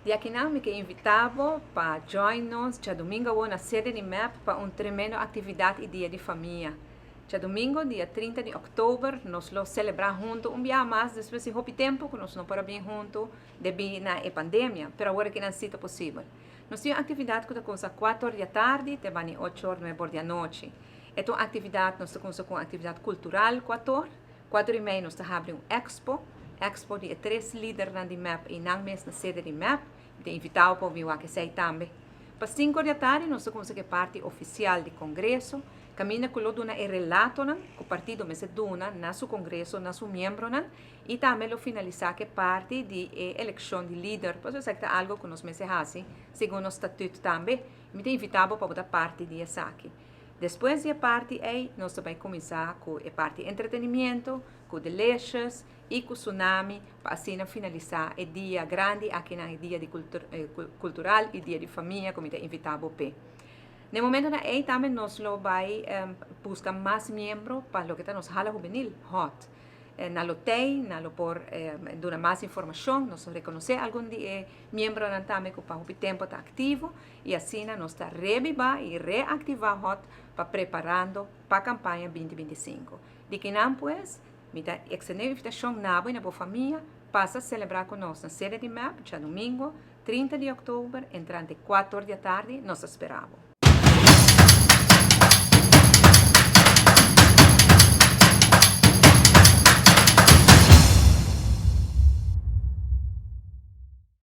Di akinan mi ke invitá bo pa join nos djadumingu na sede di MEP pa un tremendo aktividat i dia di famia. Djadumingu, dia 30 di òktober, nos lo selebrá huntu un biaha mas despues di hopi tempu ku nos no por a bin huntu debí na e pandemia, pero awor aki sí ta posibel. Nos tin un aktividat ku ta kuminsá 4 or di atardi, te banda 8 or, 9 or di anochi. E ta un aktividat, nos ta kuminsá ku aktividat kultural 4 or, 4:30 nos ta habri un expo, expo di tres lidernan di MEP i nan mes na sede di MEP, ta invitá pa bin wak esei tambe. Pa 5 or di atardi nos ta kuminsá ku e parti ofisial di kongreso, kaminda ku lo duna e relatonan, ku partido mester duna na su kongreso, na su miembronan, i tambe lo finalisá ku e parti di elekshon di lider, pasobra esaki ta algu ku nos mester hasi, segun nos statuut tambe. Mi ta invitá pa ta parti di esaki. Despues di e parti ei, nos ta bai kuminsá ku e parti entretenimentu, ku Delicious i ku Tsunami, pa asina finalisá e dia grandi aki na dia di kultural i dia di famia, ku mi ta invitá bo p'e. Na momentonan ei tambe nos lo bai buska mas miembro pa loke ta nos hala hubenil, HOT. Nan lo t'ei, nan lo por duna mas informashon, nos rekonosé algun di e miembronan tambe ku pa hopi tempu ta aktivo i asina nos ta rebibá i reaktivá HOT pa preparando pa kampaña 2025. Di akinan pues, mi ta ekstendé invitashon na bo i na bo famia, pasa selebrá ku nos na sede di MEP, djadumingu, 30 di òktober, entrante 4 or di atardi, nos ta spera bo.